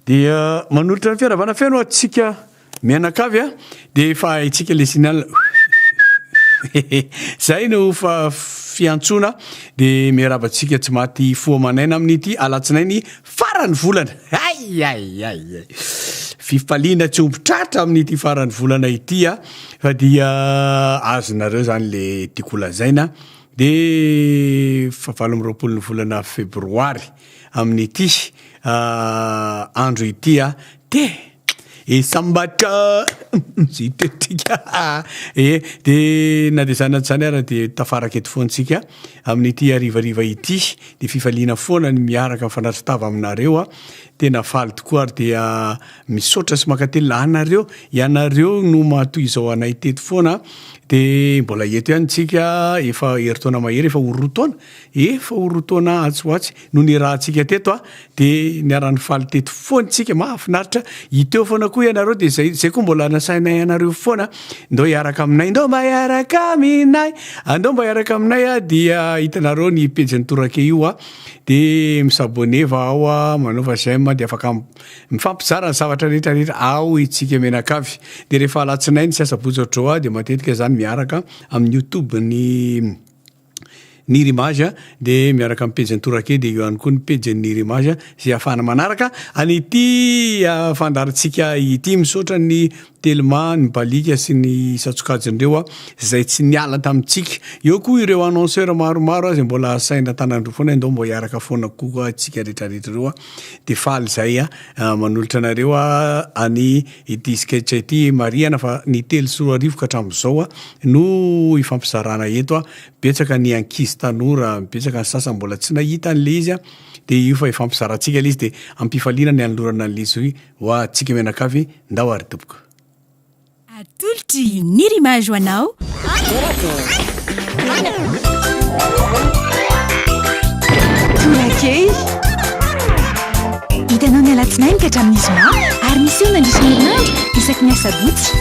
Dia manolotra ny fiaravana feno antsika mianakavy a, dia efa haintsika le signal zay no fa fiantsoana dia miarahaba antsika tsy maty fo aman'aina amin'ity alatsinainy faran'ny volana, hay hay hay hay, fifaliana tsy omby tratra amin'ity faran'ny volana ity a, fa dia azonareo zany le tiako holazaina, dia fahavalo amby roapolon'ny volana febroary amin'ity andro ity a, dia e sambatra zay tetika e, dia na dia izany na tsy izany ara dia tafaraka eto foana isika amin'ity harivariva ity, dia fifaliana foana ny miaraka mifanatri-tava aminareo a, tena faly tokoa ary dia misaotra sy mankatelina anareo, ianareo no mahatoy izao anay teto foana, dia mbola eto ihany tsika efa herintaona mahery, efa ho roa taona, efa ho roa taona atsy ho atsy no niarahantsika teto a, dia niara-nifaly teto foana tsika, mahafinaritra, hita eo foana koa ianareo dia zay zay koa mbola nasainay anareo foana, ndao hiaraka aminay, ndao mba hiaraka aminay, andao mba hiaraka aminay a, dia hitanareo ny pejin'ny Torake io a, dia mi-s'abonner va ao a, manaova j'aime dia afaka mifampizara ny zavatra rehetra rehetra ao itsika mianakavy, dia rehefa alatsinainy sy asabotsy ohatr'izao a dia matetika zany miaraka amin'ny youtube ny Nirimage dia miaraka amin'ny pejin'ny Torake dia eo ihany koa ny pejin'ny Nirimage izay ahafahana manaraka an'ity fandaharantsika ity. Misaotra ny Telma, ny Balika sy ny isan-tsokajin'ireo izay tsy niala tamintsika. Eo koa ireo annonceur maromaro izay mbola asaina an-tanan-droa foana ndao mba hiaraka foana koa isika rehetrarehetra ireo. Dia faly izay manolotra anareo any ity sketch ity. Marihana fa ny 2003 ka hatramin'izao no ifampizarana eto. Betsaka ny ankizy tanora, betsaka ny sasany mbola tsy nahita an'ilay izy dia io fa ifampizarantsika ilay izy dia am-pifaliana ny hanolorana an'ilay izy ho antsika mianakavy. Ndao ary tompoko. Atolotry Nirimage ho anao. Torakely. Hitanao ny alatsinainy ka hatramin'ny zoma ary miseho mandritra ny herinandro isaky ny asabotsy.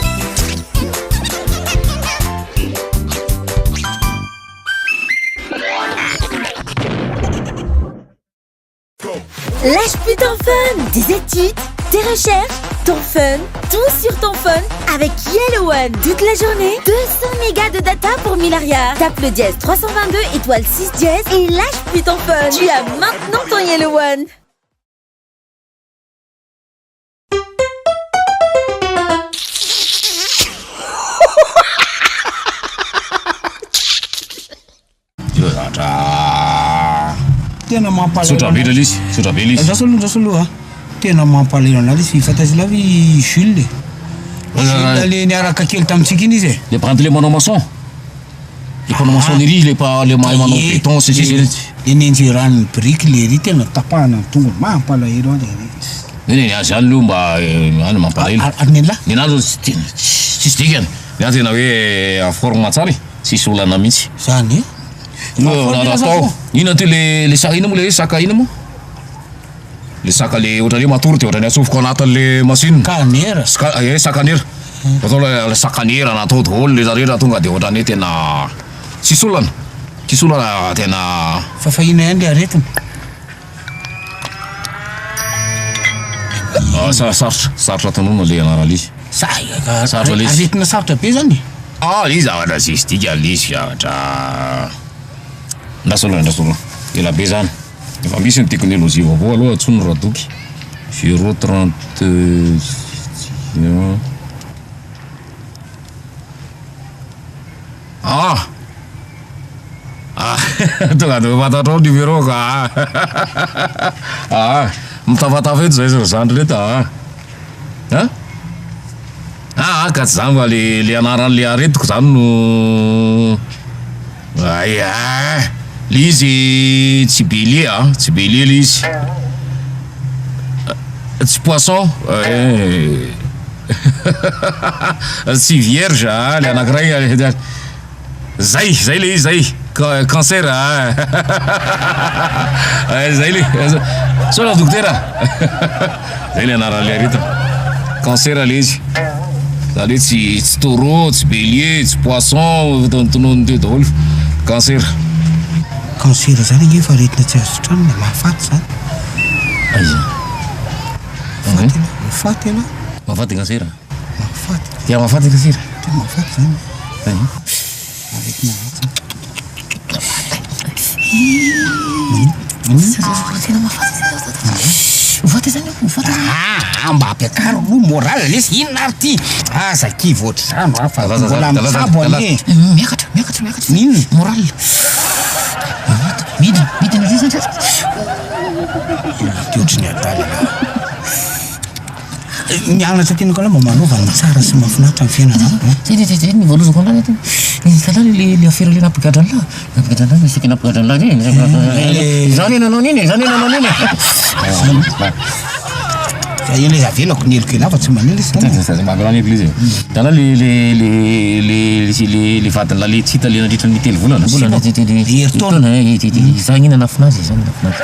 Lâche plus ton fun, tes études, tes recherches, ton fun, tout sur ton phone avec Yellow One. Toute la journée, 200 mégas de data pour 1000 arrière. Tape le dièse 322 étoile 6 dièse et lâche plus ton phone. Tu as maintenant ton Yellow One. Io zavatra Tena mampalahelo. Tsotra be ilay izy, tsotra be ilay izy. Andraso aloha, andraso aloha. Tena mampalahelo an'ahy ilay izy. Fantatr'i lahy i Jules e. Jules le niaraka kely tamintsika iny izy e. Le mpranty le manao maçon. Le mpanao maçonnerie, le mpa le mahay manao béton sy ny sisa. Le nenjeran'ny biriky le ry tena tapahana ny tongony. Mampalahelo ahy le ry. Neny ny azy ihany aloha mba any mampalahelo. Ary nen'lah? Nen'ahy aloha tsy tsisy dikany. Ny ahy tena hoe en forme tsara e. Tsisy olana mihitsy. Zany e? Natao. Inona ty le le saka inona moa le hoe saka inona moa? Le saka le ohatran'ny hoe matory de ohatran'ny atsofoko anatin'le machine. Scanner. Ska- eh scanner. Atao le le scanner natao daholo le rehetra tonga de ohatran'ny hoe tena tsisy olana. Tsisy olana tena. Fa fa inona ihany le aretina? Ah, sarotra, sarotra tononina le anaran'ilay izy. Sarotra ilay izy. Aretina sarotra be zany e. Ah, ilay izy zavatra tsisy dikany ilay izy, zavatra. Andraso aloha, andraso aloha. Ela be zany. Efa misy ny teknolojia vaovao aloha antsoiny Radoky. Zéro trente. Ah! Ah! Tonga dia fantatrao ny numéro ka ah! Ah! Mitafatafa eto zay sy ry zandry reto ah! Ah! Ah! Ka tsy zany fa le le anaran'le aretiko zany no ay ah! Le izy tsy bélier ah! Tsy bélier le izy. Tsy poisson eh! Tsy vierge ah, le anakiray zay, zay le izy zay, cancer ah, zay le, misaotra dokotera, zay le anaran'le aretina, cancer le izy, zany hoe tsy tsy taureau, tsy bélier, tsy poisson, tonontonony teo daholo, cancer. Cancer zany ange efa aretina tsy azo sitranina, mahafaty zany. Aiza? Mahafaty ialahy. Mahafaty cancer. Mahafaty. Tena mahafaty cancer. Tena mahafaty zany. Aretina ratsy. Tena mahafaty. Ho faty zany ho faty zany. Ah, mba ampiakaro aloha moral lesy. Inona ary ty? Aza kivy ohatr'izany ra fa mbola mitsabo anie. Miakatra, miakatra, miakatra. Inona? Moral. Midina, midina zay zany. Ty ohatry ny adala. Mianatra teny koa mba manova ny tsara sy mahafinaritra ny fiainana. Zay zay zay ny voalozako an'lah ty. Ny zalahy le le affaire le nampigadra an'lah. Nampigadra an'lah misy nampigadra an'lah iny. Zany e nanao an'iny e, zany e nanao an'iny e. Zay eny izy avelako ny heloka elahy fa tsy manila izy zany. Zay mamelà ny heloka izy. Zalahy le le le le le le vadin'lah le tsy hita le nandritra ny telo volana. Herintaona. Zany iny nanafina azy, zany nanafina azy.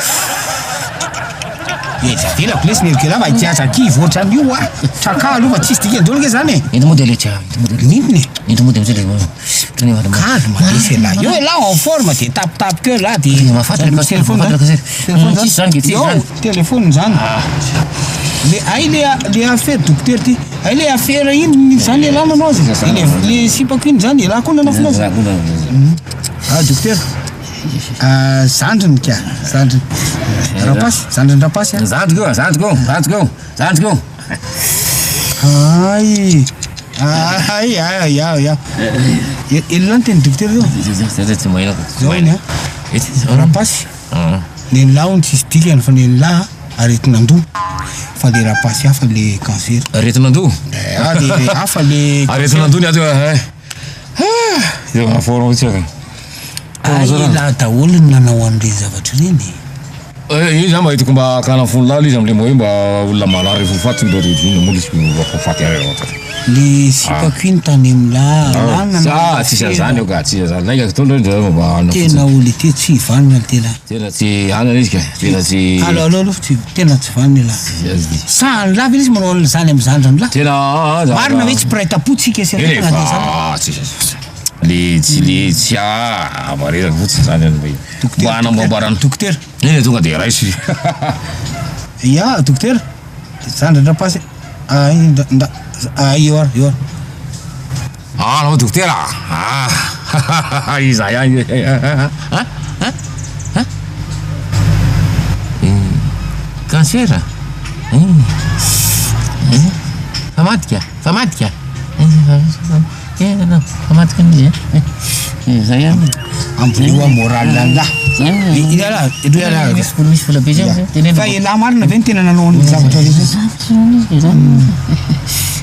Etsy avelako lesy ny heloka fa ity aza kivy ohatran'io a! Traka aloha fa tsisy dikany daholo nge zany e! Ento mody aleha ento mody aleha. N'inona e? Ento mody amizay le Calme lesy elah, eo elah en forme de tapitapika eo elah de Mahafaty le téléphone mahafaty le zany. Tsisy zany nge, tsisy Eo zany. téléphone zany. Le ay le le affaire docteur ty, ay le affaire iny zany elah nanao azy, le le sipako iny zany elah koa nanao azy. Ah docteur. Ah, zandriny ka, zandriny. Rapasy, zandriny rapasy a. Zandriko io, zandriko io, zandriko io, zandriko io. Ay, ay, ay, ay, ay. Elona ny teny dokotera io. Zay tsy maheno. Zao ny a. Rapasy. Nen'lahy hono tsisy dikany fa nen'lahy aretin'andoha. Fa le rapasy hafa le cancer. Aretin'andoha? Eh, ah, le hafa le. Aretin'andoha ny ato eh. Ah, eo aforo mihitsy aka. Ay, elah daholo ny nanao an'ireny zavatra ireny e. Eh, iny zany mba hitako mba hakana fony lala izy amle mba hoe mba olona marary efa ho faty mba iny moa izy mba ho faty ary eo. Le sipako iny tany amin'lah, lah nanao Ah, tsisy an'izany eo ka, tsisy an'izany. Lainga tontolo io ndray mba hanana Tena fotsiny. olo ity tsy vanona le tena. Tena tsy hanana izy ka, tena tsy. Allo allo allo, tsy tena tsy vanona elah. Sahan'ny lava izy manao an'izany amin'ny zandriny lahy. Tena ah, ah, Marina ve tsy mpiray tampo tsika sy Eny e, na dia zany. fa tsisy le tsy le tsy ah, mareraka fotsiny zany any mba mba hanamboamboarana. Dokotera. Eny e, tonga de raiso. Ya, dokotera. Zandriny rapasy. Ah, nda nda ah, eo ary, eo ary. Ah, anao dokotera ah, iza ihany ah, ah, ah. Cancer? Famadika, famadika. Famadika an'izy e. Zay ihany. Amboleo moral an'lah. Ialahy, ialahy. Misy vola misy vola be zay. Fa elah marina ve ny tena nanao an'iny zavatra iny?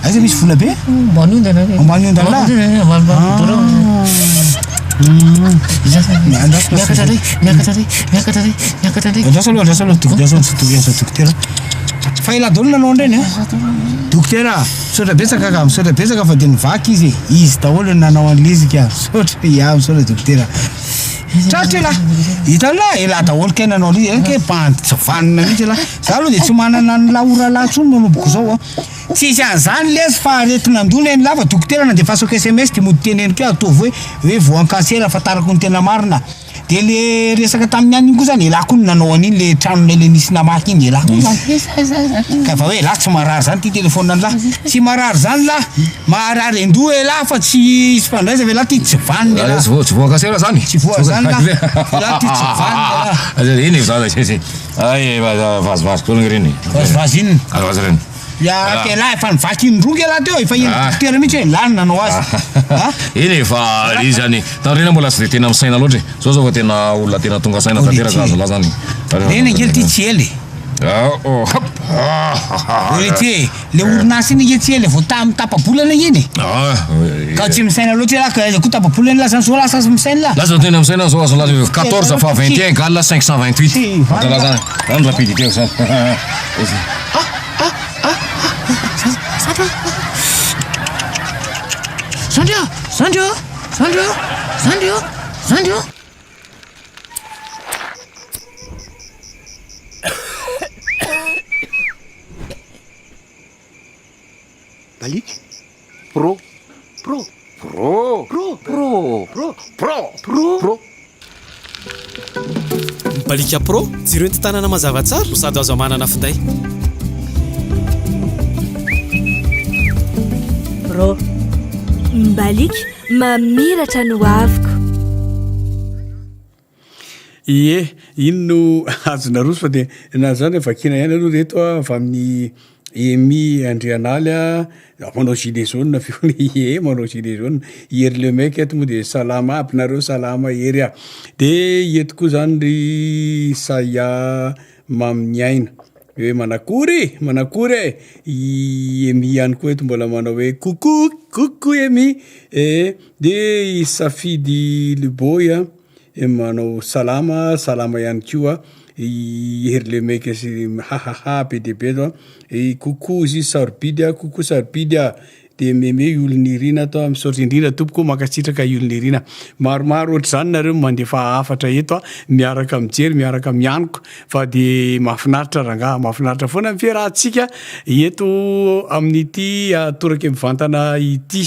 Aiza misy vola be? Ambany ondana. Ambany ondana lah. Miakatra ndray, miakatra ndray, miakatra ndray, miakatra ndray. Andraso aloha, andraso aloha, dokotera, andraso dokotera. Fa elah daholo nanao an'ireny a. Dokotera, misaotra betsaka ka, misaotra betsaka fa dia nivaky izy e. Izy daholo no nanao an'ilay izy ka. Misaotra, ya misaotra dokotera. Tratra elah. Hitan'lah, elah daholo kay nanao an'ilay izy, kay bandy tsy vanona mihitsy elah. Za aloha dia tsy manana an'lah ho rahalahy intsony manomboka izao a. Tsisy an'izany lesy fa aretin'andoha ny an'lah fa dokotera nandefasako sms dia mody teneniko hoe ataovy hoe hoe voan'ny cancer ahafantarako ny tena marina. Dia le resaka tamin'ny aniny koa zany elah koa no nanao an'iny le tranonay le nisy namaky iny elah koa zany. Ka fa hoe elah tsy marary zany ty telephone an'lah. Tsy marary zany lah, marary an-doha elah fa tsy hisy fandraisana fa elah ty tsy vanona elah. Tsy voa tsy voa cancer zany? Tsy voa zany lah, elah ty tsy vanona elah. Iny e za Ay, vazivazy koa ireny. Vazivazy inona? Vazivazy ireny. Ya, elah efa nivaky indroa elah teo, efa eny dokotera mihitsy hoe lany nanao azy. Ah. Eny e, fa izy zany, taoriana mbola tsy dia tena misaina loatra e. Zao zao fa tena olona tena tonga saina tanteraka azo laza zany. Reny ange ity tsy ela e. Ah, oh, hop. Ry ty e, le orinasa iny ange tsy ela e, vao tamin'ny tapa-bolana iny e. Ah, Ka tsy misaina loatra elah ka aiza koa tapa-bolana elah zany zao lasa aza misaina elah. Lasa tena misaina zao azo laza 14 fois 21 égale 528. Azo laza zany rapidité zany. Zandry ô! Zandry ô! Zandry ô! Zandry ô! Zandry ô! Baliaka. Pro. Pro. Pro. Pro. Pro. Pro. Pro. Pro. Pro. Ny Baliaka Pro, jiro entin-tanana mazava tsara no sady azo amanana finday. euros. Mbaliaka, mamiratra ny hoaviko. Ie, iny no azo naroso fa dia na zany vakiana ihany aloha reto a, avy amin'ny Emy Andrianaly a, manao gilet jaune avy eo, ie manao gilet jaune, i Hery le mec eto moa dia salama aby nareo, salama Hery a. Dia eto koa zany ry Saia Maminiaina hoe manakory, manakory e, i Emy ihany koa eto mbola manao hoe coucou, coucou Emy e, dia i Safidy Liboy a. Manao salama, salama ihany koa i Hery le mec sy hahaha be dia be zao, i coucou izy sarobidy a, coucou sarobidy a, de meme i Olonirina ato a, misaotra indrindra tompoko, mankasitraka i Olonirina. Maromaro ohatr'izany nareo no mandefa hafatra eto a, miaraka mijery, miaraka mianoka fa de mahafinaritra rangaha, mahafinaritra foana ny fiarahantsika eto amin'ity toraka mivantana ity.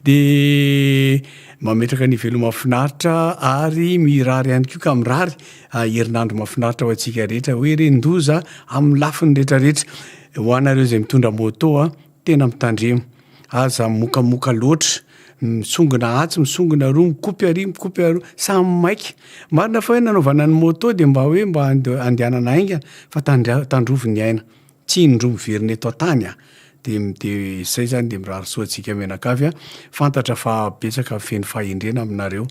De Mametraka ny veloma mahafinaritra ary mirary ihany koa ka mirary herinandro mahafinaritra ho antsika rehetra hoe ren-doza amin'ny lafiny rehetra rehetra. Ho anareo izay mitondra moto a, tena mitandrema, aza mokamoka loatra, misongona atsy, misongona aroa, mikopy ary, mikopy aroa, samy maika. Marina fa hoe nanaovana ny moto dia mba hoe mba andehanana haingana fa tandrovy ny aina. Tsy indroa miverina eto an-tany a! Dia dia izay izany dia mirary soa antsika mianakavy a! Fantatra fa betsaka ny feno fahendrena aminareo,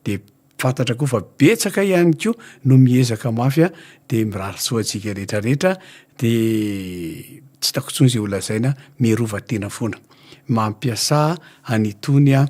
dia fantatra koa fa betsaka ihany koa no miezaka mafy a! Dia mirary soa antsika rehetra rehetra, dia tsy hitako intsony izay ho lazaina, miarova tena foana, mampiasà an'itony a!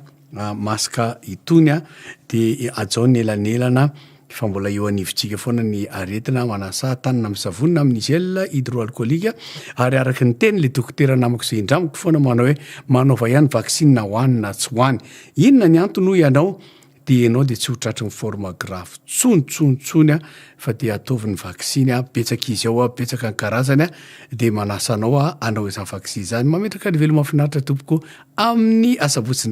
Masque itony a, dia hajao ny elanelana fa mbola eo anivontsika foana ny aretina, manasà tanana amin'ny savony na amin'ny gel hydroalcoolique, ary araka ny teny le dokotera namako izay indramiko foana manao hoe manaova ihany vaksiny na ho any na tsy ho any, inona ny antony hoy ianao, dia ianao dia tsy ho tratry ny forme grave tsony tsony tsony a, fa dia ataovy ny vaksiny a, betsaka izy ao a, betsaka ny karazany a, dia manasa anao aho hanao izany vaksiny izany, mametraka ny veloma finaritra tompoko amin'ny asabotsy indray.